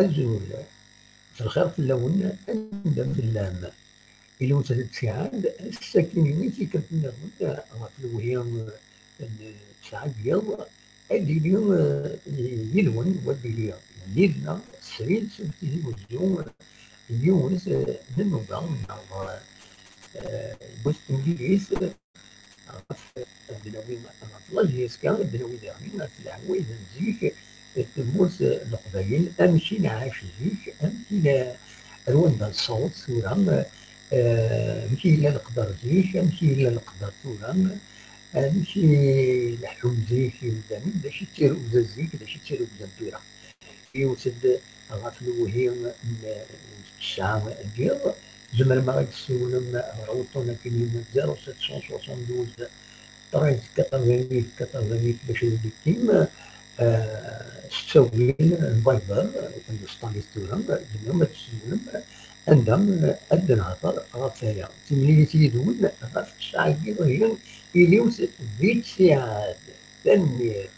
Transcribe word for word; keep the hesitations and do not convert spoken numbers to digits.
Azul, s lxir fell-awen, anda tellam? Ilimt d ttiɛad, ass-agi i tikkelt nniḍen ɣef lewhi n tesɛa n yiḍ, ad d-yili, eh, yid-wen, ad d-yili yid-neɣ srid seg Tizi Wezzu, yiwet, eh, n nnuba neɣ, eh, yiwet n temlilit, ɣef, ad d-nawi, ɣef la J S K, ad d-nawi daɣen ɣef leɛwayed n zik, tmurt n Leqbayel, amek i nɛac zik, amek i la, ar wanda nessaweḍ tura, eh, amek i yella leqder zik, amek i yella leqder tura, amek i leḥḥun zik imdanen, d acu i d tirrugza zik, d acu i d tirrugza n tura. Yiwet-d ɣef lewhi n, n tesɛa n yiḍ, tzemrem ad aɣ-d-tessiwlem ɣer wuṭṭun akkin-nni zéro sept cent soixante-douze treize quatre-vingt-huit quatre-vingt-huit bac ad d-ikkim, eh, s ttawil n Viber, akken d Sṭalis tura, tzemrem ad tessiwlem anda ad d-nehder ɣef waya. Timlilit yid-wen ɣef tesɛa n yiḍ-ihin, ilimt di ttiɛad. Tanemmirt.